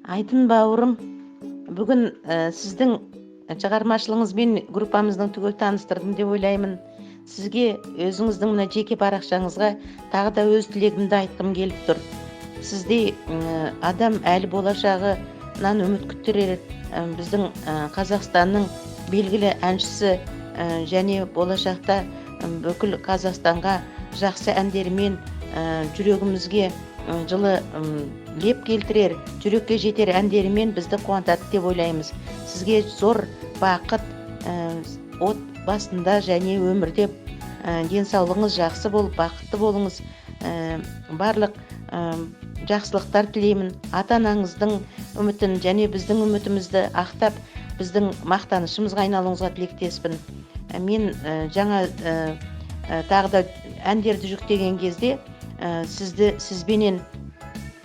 Айдын бауырым, бүгін сіздің шығармашылығыңызбен группамыздың түгел таныстырдым деп ойлаймын. Сізге өзіңіздің мына жеке парақшаңызға тағы да өз тілегімді айтқым келіп тұр. Сіздей адам әлі болашағынан үміт күттірер, біздің Қазақстанның белгілі әншісі, және болашақта бүкіл Қазақстанға жақсы әндерімен жүрегімізге жылы леп келтірер, жүрекке жетер әндерімен бізді қуантады деп ойлаймыз. Сізге зор бақыт, отбасында және өмірде денсаулығыңыз жақсы болып, бақытты болыңыз. Барлық жақсылықтар тілеймін. Ата анаңыздың үмітін және біздің үмітімізді ақтап, біздің мақтанышымызға айналуыңызға тілектеспін. Мен жаңа тағы да әндерді жүктеген кезде сізді, сізбенен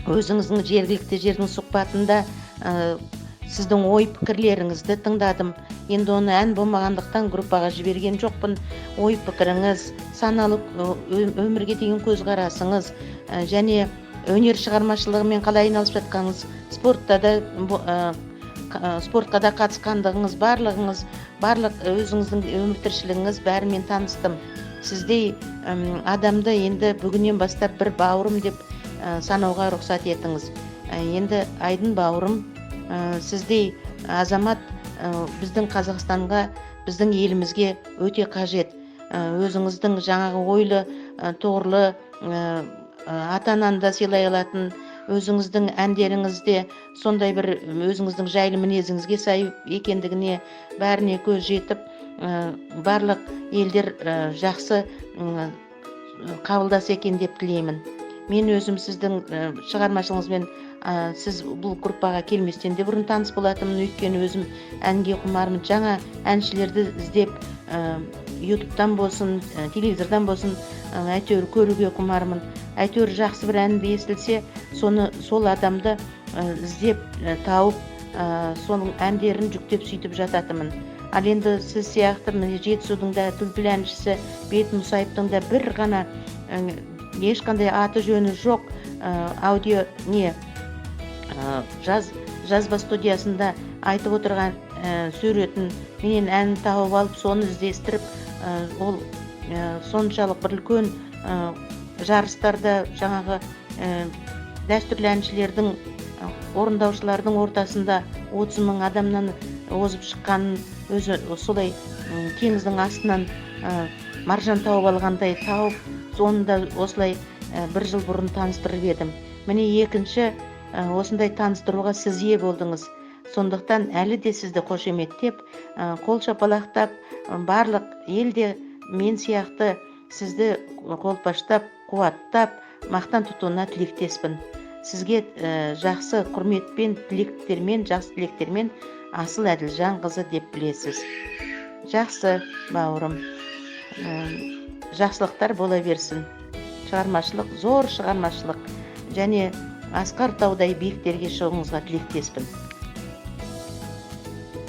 өзіңіздің жергілікті жердің сұхбатында сіздің ой пікірлеріңізді тыңдадым. Енді оны ән болмағандықтан группаға жіберген жоқпын. Ой пікіріңіз, саналы өмірге деген көзқарасыңыз және өнер шығармашылығымен қалай айналысып жатқаныңыз, спортта да спортқа да қатысқандығыңыз, барлығыңыз, барлық өзіңіздің өмір тіршілігіңіз, бәрімен таныстым. Сіздей адамды енді бүгіннен бастап бір бауырым деп санауға рұқсат етіңіз. Енді, Айдын бауырым, сіздей азамат біздің Қазақстанға, біздің елімізге өте қажет. Өзіңіздің жаңағы ойлы, тұғырлы, ата ананы да сыйлай алатын, өзіңіздің әндеріңізде сондай бір өзіңіздің жайлы мінезіңізге сай екендігіне, бәріне көз жетіп, барлық елдер жақсы қабылдаса екен деп тілеймін. Мен өзім сіздің шығармашылығыңызбен сіз бұл группаға келместен де бұрын таныс болатынмын, өйткені өзім әнге құмармын. Жаңа әншілерді іздеп, Ютубтан болсын, телевизордан болсын, әйтеуір көруге құмармын. Әйтеуір жақсы бір ән естілсе, соны, сол адамды іздеп, тауып, соның әндерін жүктеп, сөйтіп жататынмын. Ал енді сіз сияқты міне Жетісудың да дүлдүл әншісі Бет Мұсаевтың да бір ғана ешқандай аты жөні жоқ, аудио не жазба студиясында айтып отырған суретін менен әнін тауып алып, соны іздестіріп, ол соншалық бір үлкен жарыстарда жаңағы дәстүрлі әншілердің, орындаушылардың ортасында 30 мың адамнан озып шыққанын, өзі солай теңіздің астынан маржан тауып алғандай тауып, соны да осылай бір жыл бұрын таныстырып едім. Міне, екінші осындай таныстыруға сіз ие болдыңыз. Сондықтан әлі де сізді қошеметтеп, қол шапалақтап, барлық елде мен сияқты сізді қолпаштап, қуаттап, мақтан тұтуына тілектеспін. Сізге жақсы құрметпен, тілектермен, жақсы тілектермен, Асыл Әділжанқызы деп білесіз. Жақсы, бауырым, жақсылықтар бола берсін. Шығармашылық, зор шығармашылық және асқар таудай биіктерге шығуыңызға тілектеспін.